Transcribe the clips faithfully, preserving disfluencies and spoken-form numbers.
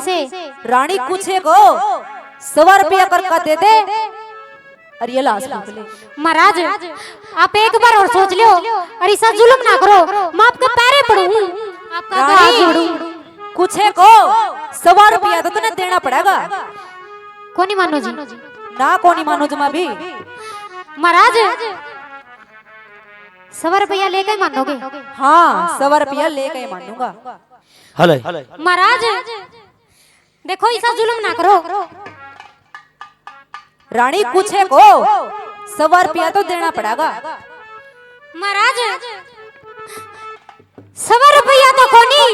से रानी कुछ एक हो, सवा रुपया करका दे दे। और ये लाश फूंक ले। महाराज, आप एक बार और सोच लो और ऐसा जुल्म ना करो, मैं आपके पैरे पड़ूं, आपका हाथ रानी, जोड़ूं। कुछ एक हो, सवा रुपया तो तन्ने देना पड़ेगा। कोनी मानो जी। ना, कोनी मानो जमा भी। महाराज, सवा रुपया लेके ही मानोगे? हाँ, सवा रुपया लेके ही मानूंगा। हले। महाराज, देखो, ऐसा जुल्म ना करो। रानी, कुछ एक हो, सवा रुपया तो देना पड़ेगा। महाराज, सवा रुपया तो कोनी,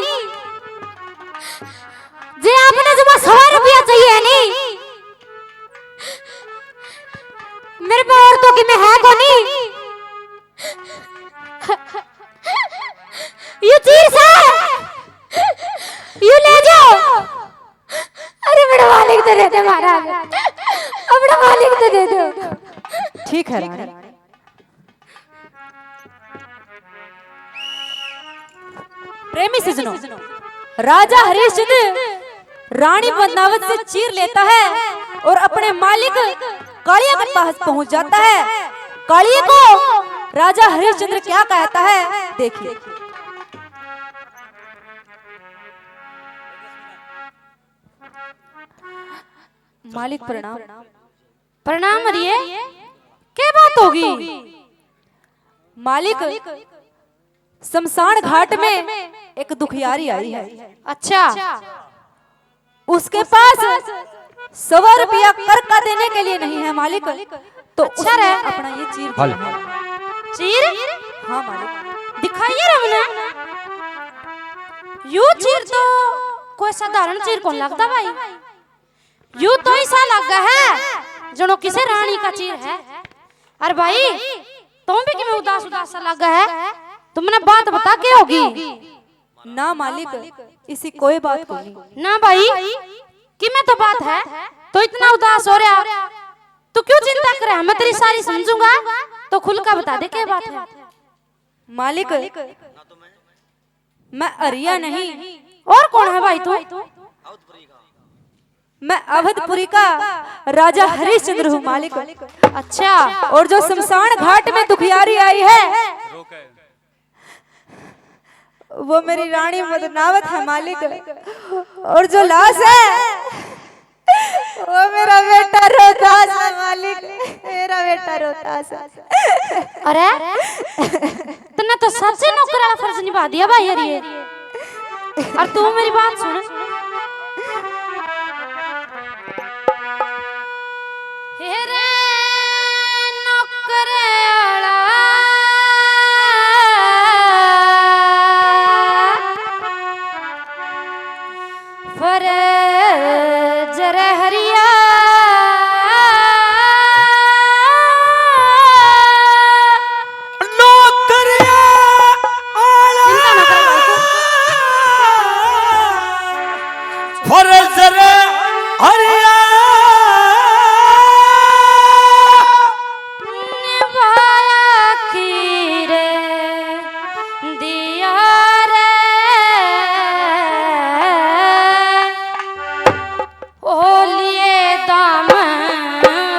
जे आपने जमा सवा रुपया चाहिए नी, मेरे पे और तो किमे है कोनी। यू चीर सा, यू ले जाओ। अरे, बड़ा मालिक तो दे दे महाराज, अपना मालिक तो दे दो। ठीक है रानी। प्रेमी सजनों, राजा हरिश्चंद्र रानी पद्मावत से चीर लेता है और अपने मालिक कालिया के पास पहुंच जाता है। कालिया को राजा हरिश्चंद्र क्या कहता है, देखिए। मालिक प्रणाम। प्रणाम अरिये, के बात होगी? मालिक, शमशान घाट में एक दुखियारी आई है। अच्छा। उसके पास सवा रुपया करका देने के लिए नहीं है मालिक। तो अच्छा उसने रे। अपना ये चीर दिया है। चीर? हाँ मालिक। दिखाइए रे मन्ने। यू चीर तो कोई साधारण चीर कोनी लगता भाई। यू तो ऐसा लगा है जणो किसे रानी का चीर है। अरे भाई, तुम भी किमें उदास उदास सा लगा है, तुमने बात बता के होगी। ना मालिक, इसी कोई बात कोनी। ना भाई, किमें तो बात है, तो इतना उदास हो रहा, तू क्यों चिंता करे? मैं तेरी सारी समझूंगा, तो खुल का बता दे क्या बात है। मालिक, मैं अरिया नहीं। और कौन है भाई तू? मैं अवधपुरी का राजा हरिश्चंद्र हूँ मालिक। अच्छा। और जो शमशान घाट में दुखियारी आई है, वो मेरी रानी पद्मावत है मालिक। और जो लाश है, वो मेरा बेटा रोहतास है मालिक, मेरा बेटा रोहतास है। अरे, तन्ने तो सच्चे नौकर वाला फर्ज निभा दिया भाई अरिये। और तू मेरी बात सुन। हे रे नौकर वाला फर्ज रे हरिया। नौकरिया आला चिंता ना करो भाई, तू। फर्ज रे हरिया। निभाया खीर दिया रे। ओ लिए दाम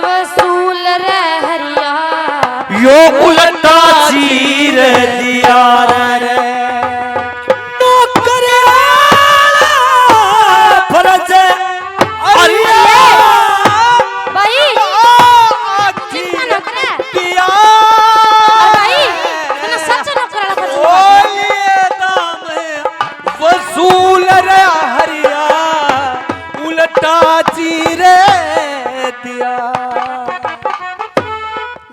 वसूल रे हरिया। यो उल्टा चीर दिया रे। नौकर आला फर्ज हरिया। भाई, चिंता ना करे। दिया। भाई, मैंने सच नौकर आला फर्ज निभाया। ओ लिए दाम वसूल रे हरिया, उल्टा चीर दिया।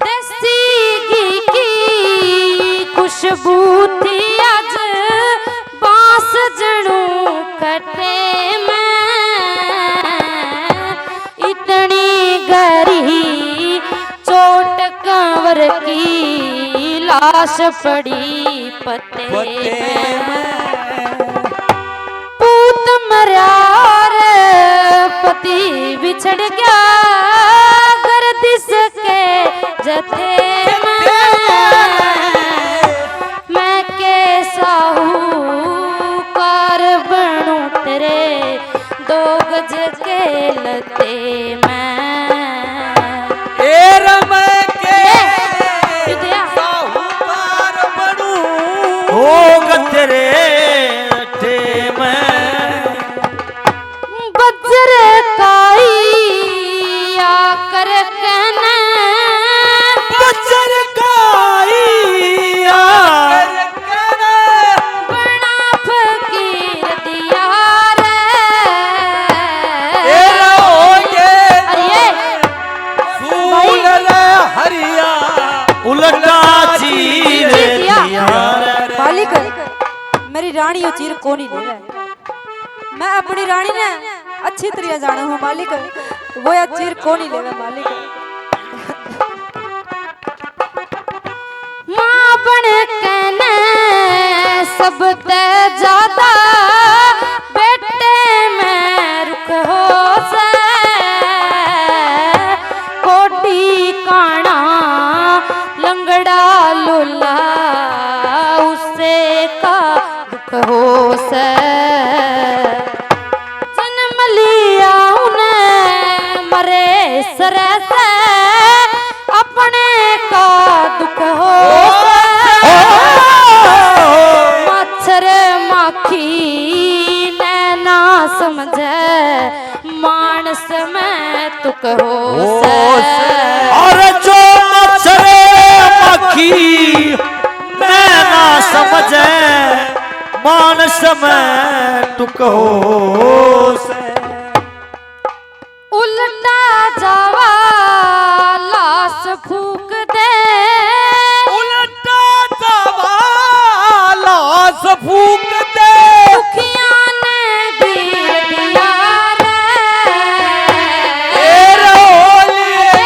देसी घी की खुशबू थी आज बांस जणू कटे में, इतनी गहरी चोट कंवर की लाश पड़ी पते पते में। में। पूत मरया रे पति बिछड़ गया गर्दिश के जत्थे में। मैं के साहूकार बनूं तेरे दो गज के लते में। ए रम के ले, ये दया। साहूकार बनू। ओ गजरे रट्टे में। बजर काई आकर कहने। बजर काई आकर कहने। बना फकीर दिया रे। ए लो ये अरे ये सूल भाई। रे हरिया उलटा चीर जी दिया। दिया रे। मालिक, मेरी रानी यो चीर कोनी ले रहा। मैं अपनी रानी ने अच्छी तरह जाना हूँ मालिक, वो या चीर कोनी लेवे मालिक। माँ बन के ने सबते ज्यादा बेटे में रुख हो से, कोटी काना लंगड़ा लूला उसे का दुख हो से। जन्म लिया उन्हें मरे सरे से, अपने का दुख हो से। मच्छर माखी ने ना समझे, मानस में तुक हो से। और जो मच्छर माखी मैं ना समझे, मानस में तुक हो से। उल्टा जावा लाश फूक दे। उल्टा जावा लाश फूक दे। दुखिया ने गिर दिया रे। ए रोलिए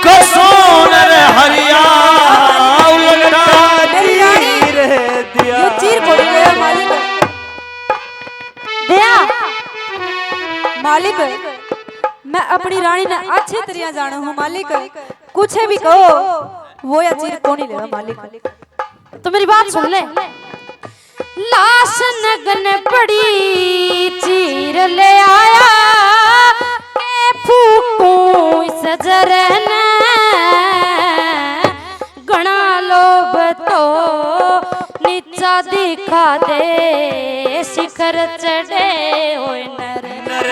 कसोन रे हरिया उल्टा मेरी रानी, चीर दिया। यो चीर कोनी ले मालिक। दया। मालिक, मैं अपनी रानी ने अच्छी तरह जाना हूँ मालिक। कुछ भी कहो, वो या चीर कोनी लेवा मालिक। तो मेरी बात सुन ले। लाश नगन पड़ी चीर ले आया, के फूकूं इस जरन। घणा लोभ तो नीचा दिखा दे, शिखर चढ़े हुए नर में।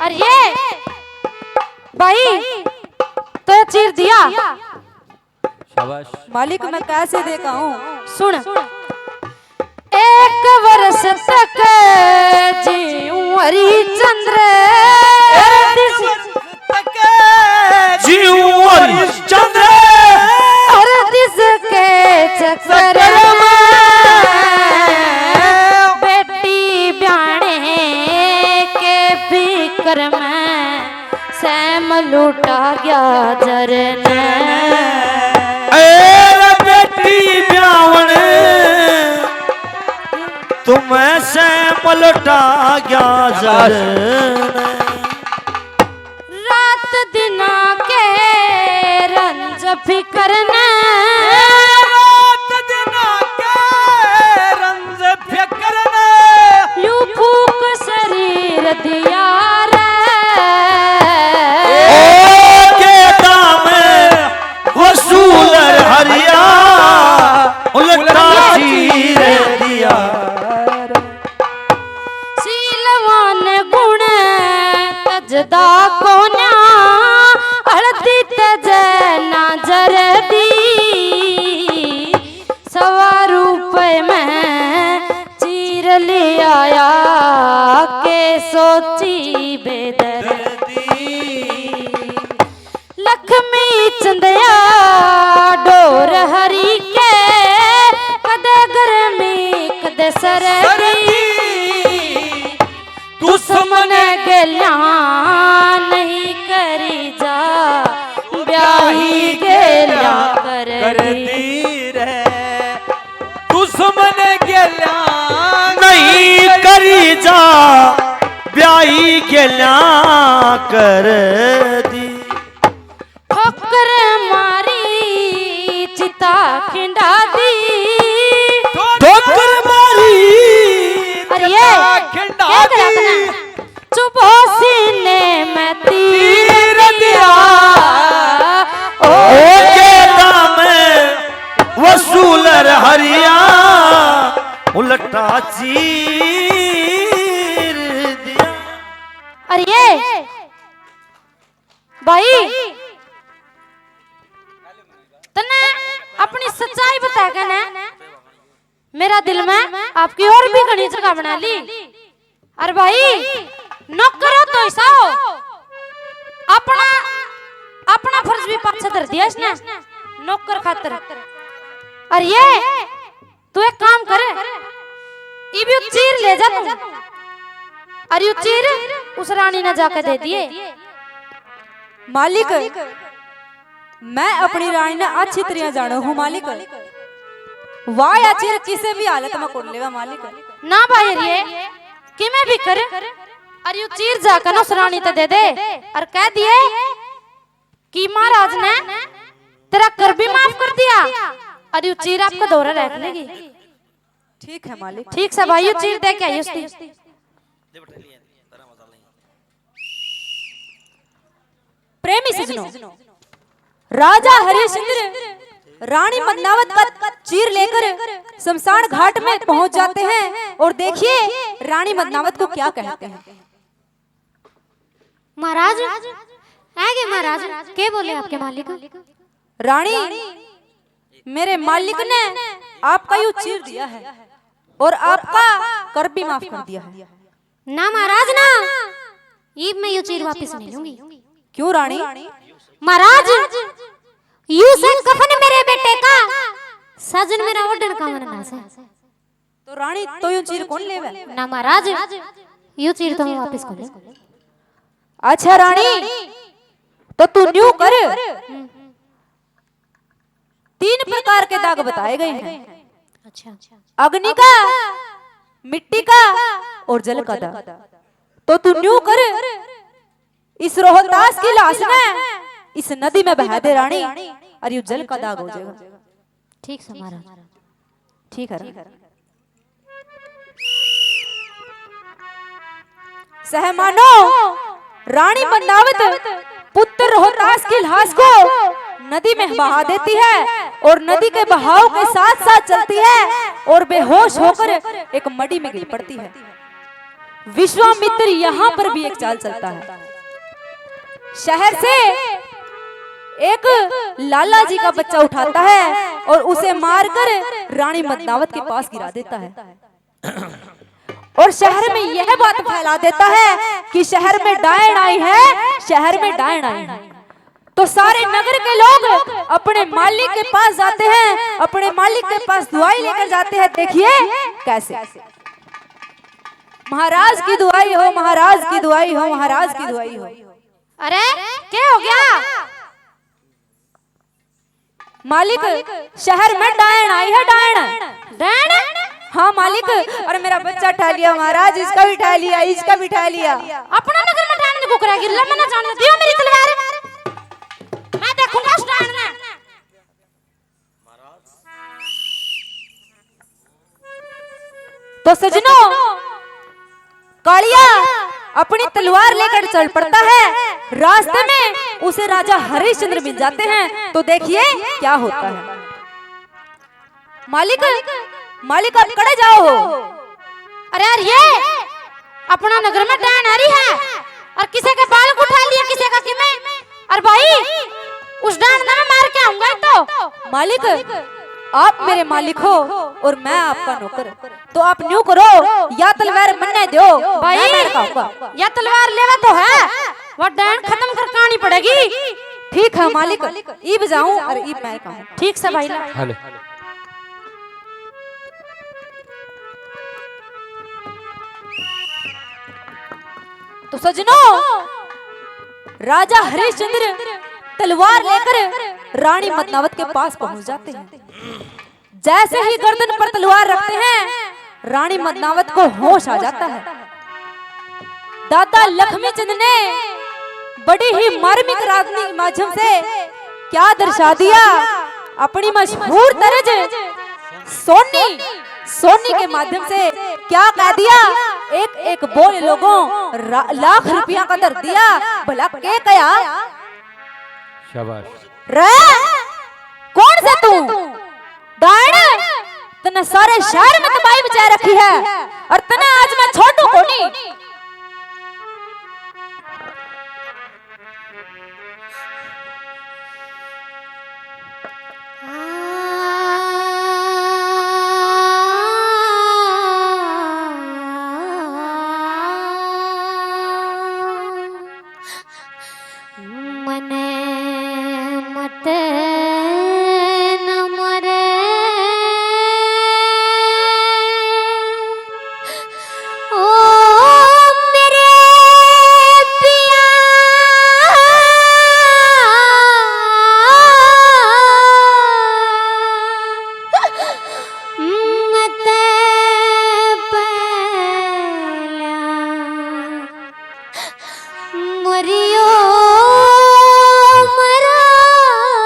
अरे भाई, तो ये चीर दिया। शाबाश। मालिक, मैं कैसे देखा हूँ? सुन। एक वर्ष तक जीऊं हरिचंद्र, एक वर्ष तक जीऊं हरिचंद्र, और दिस के चक्कर में बेटी ब्याणे के फिक्र में सैम लुटा गया जरने। ए रे बेटी ब्यावण, तुम्हें सैम लुटा गया जरने। रात दिना के रंज फिकर ने। रात दिना के रंज फिकर ने। यू फूक शरीर दिया रे। ओ के दाम वसूल हरिया उल्टा चीर दिया। शीलवान गुण तजदा कोन्या, हल्दी तज ना जरदी। सवा रुपए में चीर ले आया, के सोची बेदर्दी। लक्ष्मी चंदया डोर हरी के, कदे गर्मी कदे सरदी। दुश्मन गेल्या नहीं करी जा, ब्याही गेल्या कर दी रे। दुश्मन गेल्या नहीं करी जा, ब्याही गेल्या कर दी। ठोकर मारी चिता खिंडा दी। ठोकर मारी टट्टा चीर दिया। अरे ये भाई, तन्ने अपनी सच्चाई बता के ना, मेरा दिल में आपकी और भी घणी जगह बना ली। अरे भाई, नौकर हो तो ऐसा हो, अपना, अपना फर्ज भी पाछे धर दिया इसने नौकर खातर। अरे ये तू एक काम कर, इब यू चीर ले जा तू, और यू चीर उस रानी ने जाके दे दिए। मालिक, मैं अपनी रानी ने अच्छी तरह जानो हूँ मालिक। वाह, या चीर किसे भी हालत में कोन लेवा मालिक। ना भाई रे, किमे भी कर, और यू चीर जाकर उस रानी ते दे दे, और कह दिए कि महाराज ने तेरा कर भी माफ कर दिया, और यू चीर आपको धोरे रख लेगी। ठीक है मालिक। ठीक से भाई, यू चीर दे के आई उसकी। प्रेमी सजनों, राजा हरिश्चंद्र रानी मदनावत का चीर लेकर शमशान घाट में पहुंच जाते हैं और देखिए रानी मदनावत को क्या कहते हैं। महाराज, आगे महाराज, के बोले आपके मालिक? रानी, मेरे मालिक ने आपका यू चीर दिया है और आपका कर भी माफ कर दिया है। ना महाराज ना, इब मैं यू चीर वापस नहीं लूंगी। क्यों रानी? महाराज, यू से कफन मेरे बेटे का, साजन मेरा ओढ़न का मन ना से। तो रानी, तो यू चीर कोन लेवे? ना महाराज, यू चीर तो मैं वापस कोनी लूं। अच्छा रानी, तो तू न्यू कर, हम्म। तीन प्रकार के दाग बताए गए हैं। अच्छा। अग्नि का, मिट्टी का और जल का दाग। तो तू न्यू कर, इस रोहतास की लाश ने इस नदी में बहा दे रानी, और यू जल का दाग हो जाएगा। ठीक से महाराज। ठीक है रानी। सहमानो, रानी मदनावत पुत्र रोहतास की लाश को नदी में बहा देती है और नदी के बहाव के साथ साथ चलती है और बेहोश होकर एक मड़ी में गिर पड़ती है। विश्वामित्र यहाँ पर भी एक चाल चलता है। शहर से एक लाला जी का बच्चा उठाता है और उसे मारकर रानी मदनावत के पास गिरा देता है। और शहर में यह बात फैला देता है कि शहर में डायन आई है, शहर में डायन आई है। तो सारे नगर के लोग अपने मालिक के पास जाते हैं, अपने मालिक के पास दुआई लेकर जाते हैं। देखिए कैसे, महाराज की दुआई हो, महाराज की दुआई हो, महाराज की दुआई हो। अरे, क्या हो गया? मालिक, शहर में डायन आई है, डायन। डायन? हाँ मालिक, और मेरा बच्चा ठा लिया महाराज, इसका भी ठा लिया, इसका भी ठा लिया। अपना नगर में डायन ने कुकरा गिर ला, मैं ना जाने दियो मेरी तलवार, मैं देखूंगा उस डायन ने। तो सजनों, कालिया अपनी तलवार लेकर चल पड़ता है। रास्ते में उसे राजा हरिश्चंद्र मिल जाते हैं। तो देखिए क्या होता है। मालिक, मालिक, आप कड़े जाओ हो। अरे यार, ये अपना नगर में डायन आ रही है और किसी के बाल उठा लिए, किसी का किमें। और भाई, उस डांड ने मैं मार के आऊंगा तो। मालिक, आप मेरे मालिक हो और मैं आपका नौकर, तो आप न्यू करो, या तलवार मन्ने दो, भाई, मैं मार खाऊंगा। या तलवार लेवा तो है, वो डांड खत्म कर आनी पड़ेगी। ठीक है मालिक, इब जाऊं और इब मैं कहूं। ठीक से भाई ला। हेलो। तो सजनों, राजा हरिश्चंद्र तलवार लेकर रानी मदनावत के पास पहुंच जाते हैं। जैसे ही गर्दन पर तलवार रखते हैं, रानी मदनावत को होश आ जाता है। दादा लक्ष्मी चंद ने बड़ी ही मार्मिक रागनी के माध्यम से क्या दर्शा दिया, अपनी मशहूर तर्ज सोनी, सोनी के माध्यम से क्या कह दिया, एक एक बोल लोगों, रा-, लाख रुपया का धर दिया। भला के कया? शाबाश। रे, कौन से तू? डायन? तो ने सारे शहर में तबाही मचा रखी है, और तने आज मैं छोड़ू कोनी। मने मत न मरे, ओ मेरे पिया, मत पहला मरियो मराई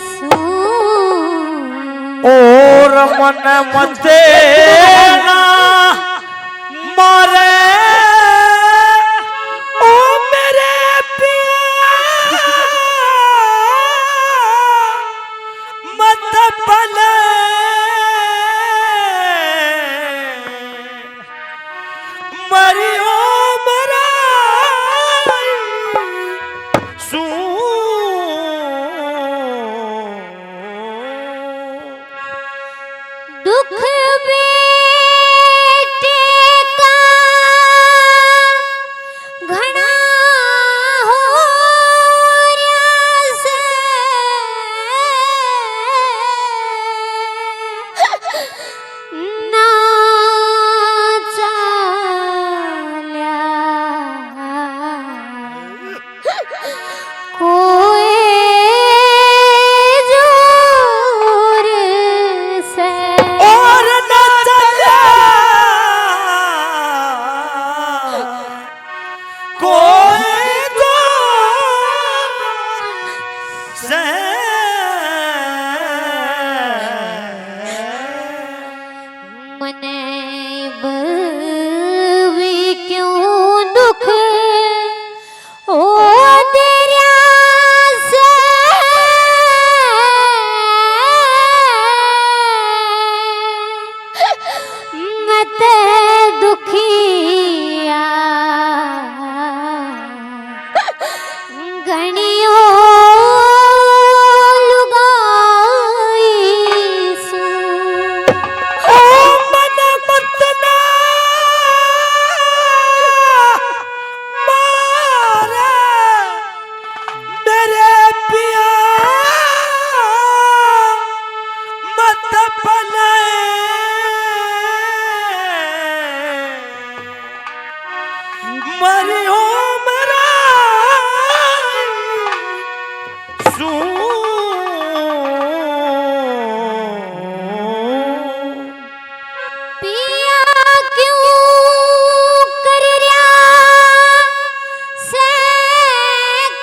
सूं। और मन मते ना मारे, ओ मेरे पिया, मत पले। मरियो मराई सूं। दुख बेटे का घणा हो रहा से। ना चाल्या कोई जोर से। और ना चाल्या कोई तो सह। मने इब भी क्यों दुख ओ तेरा से। मत दुखिया घणियो लुगाई सूं। ओ मन मत ना मारे। मेरे पिया मत पले, मरियो मराई सूं। पिया क्यों कर रहा से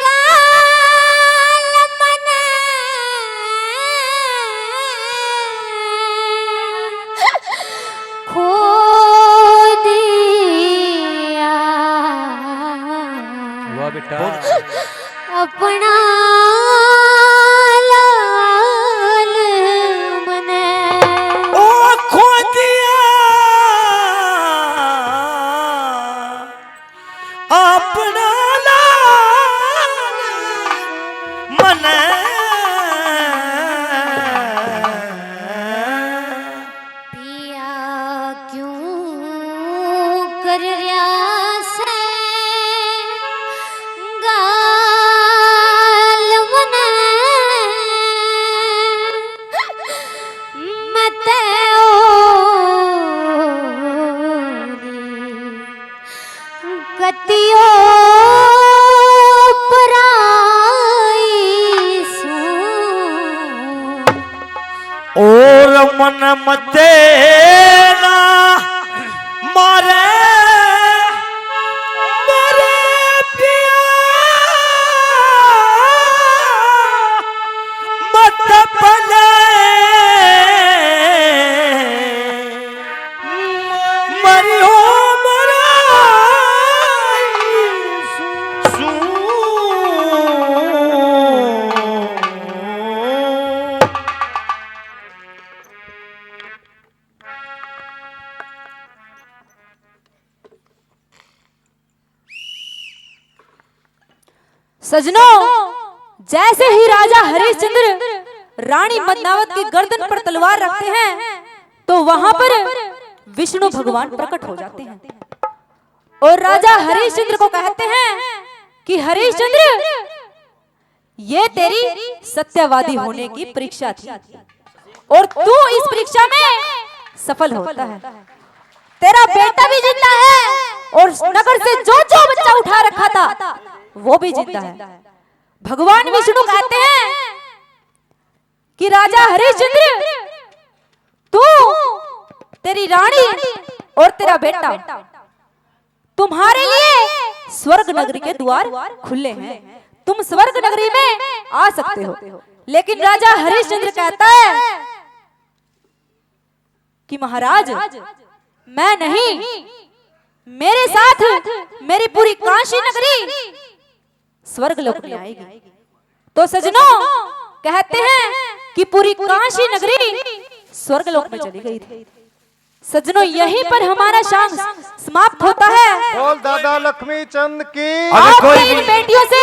काल मने खो दिया। वाह बेटा। अपना लाल मने ओ खो दिया, अपना लाल मने। पिया क्यों कर रहा से गाल मने, मैं ते ओरी कतियो पराई सूं। और मन मते ना मारे, मारे पिया, मत पले। मरियो मराई सूं। सजनों, जैसे ही राजा हरिश्चंद्र रानी मदनावत की गर्दन पर तलवार रखते हैं, तो वहां पर विष्णु भगवान प्रकट हो जाते हैं और राजा हरिश्चंद्र को कहते हैं कि हरिश्चंद्र, ये तेरी सत्यवादी होने की परीक्षा थी और तू इस परीक्षा में सफल होता है। तेरा बेटा भी जिंदा है और नगर से जो जो बच्चा उठा रखा था, वो भी जिंदा है। भगवान विष्णु कहते हैं कि राजा हरिश्चंद्र, तू, तेरी रानी और तेरा बेटा, तुम्हारे लिए स्वर्ग नगरी के द्वार खुले हैं, तुम स्वर्ग नगरी में आ सकते हो। लेकिन राजा हरिश्चंद्र कहता है कि महाराज, मैं नहीं, मेरे साथ मेरी पूरी काशी नगरी स्वर्ग लोक में आएगी। तो सजनों, कहते हैं कि पूरी काशी नगरी स्वर्ग लोक में चली गई थी। सजनों, यहीं पर हमारा शांग समाप्त होता है। बोल दादा लक्ष्मी चंद की। अरे कोई आपने इन भी बेटियों से